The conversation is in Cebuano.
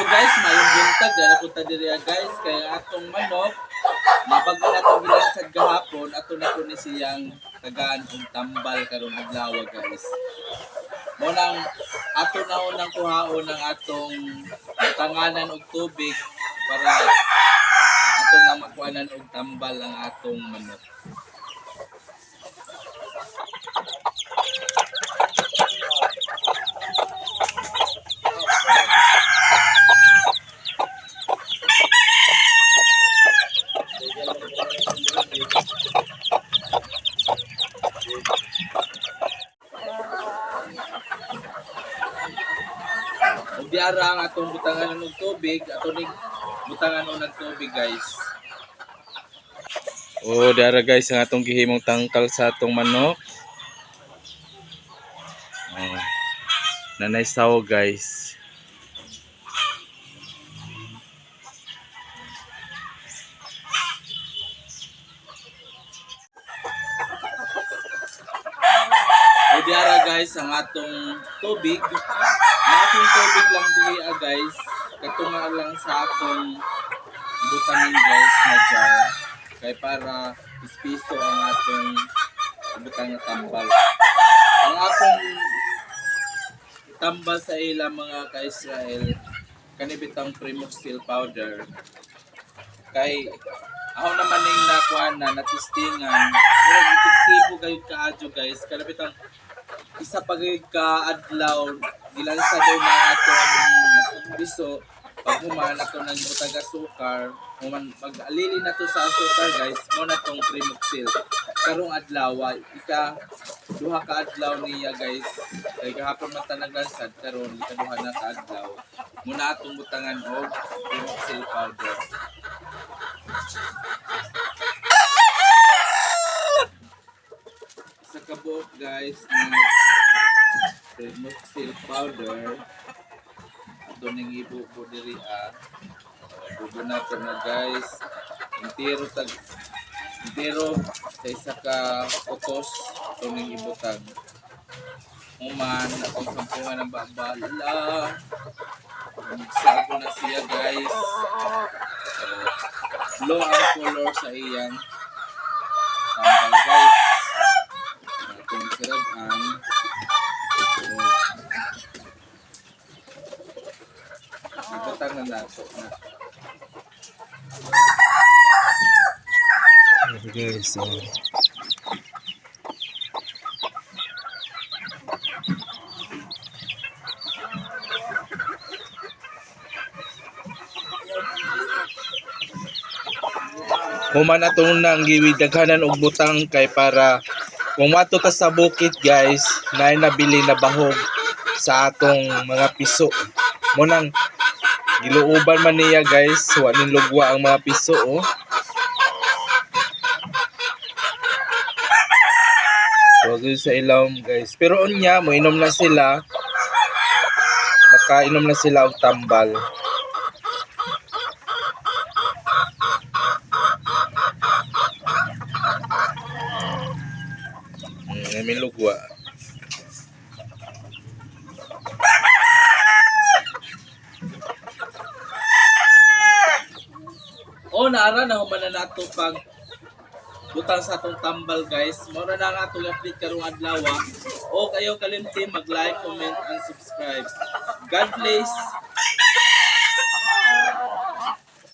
Guys, mayong buntag dara punta diri guys kay atong manok nabago na itong gilansad gahapon, ato na po ni siyang tagaan og tambal karong adlaw, guys. Mo nang ato na unang kuhaon ang atong tanganan og tubig para ato na makuanan og tambal ang atong manok. Ug diara ang atong butangan og tubig, ato ning butangan og tubig, guys. Oh, diara guys ang atong gihimong tangkal sa atong manok. Oh. Nanay sawo, guys. O diara guys ang atong tubig. Ang atong tubig lang diri guys, katunga lang sa atong butangan guys na jar kay para ispiso ang atong butang na tambal. Ang akong tambal sa ila mga ka-Israel kanibitang Primoxil powder kay ako naman ning nakuha na natistingan, murag epektibo gayud kaadyo guys, kanibitang isa pa gayud ka adlaw gilansa daw na atong biso. Pag human ato nang butag asukar, human pag alili na to sa asukar guys, mo na tong Primoxil karong adlaw, ika duha ka adlaw niya guys, kay gahapon man ta naglansad, karon ikaduha na ka adlaw muna atong butangan og Primoxil powder. Sa kabuok guys na Primoxil powder ato ning ibubo diri ah. Bubo nato na guys, entero tag entero sa isa ka utos ato ning ibutang. Human atong sampungan ang babala, sago na siya guys. So, blue ang color sa iyang tambal guys. Atong sirad-an. Ibutang na nato na. Okay guys, so Human atong nang giwidaghanan og butang kay para kung mato ta sa bukid guys, naay nabili na bahog sa atong mga piso. Mo nang giluoban man niya guys, wa ning lugwa ang mga piso oh. Wag yun sa ilawom guys. Pero unya, moinom na sila. Makainom na sila og tambal. May lugwa. O naara na human na nato pag butang sa atong tambal guys. Mao na ang atong update karong adlaw. O kayo kalimti mag-like, comment and subscribe. God bless.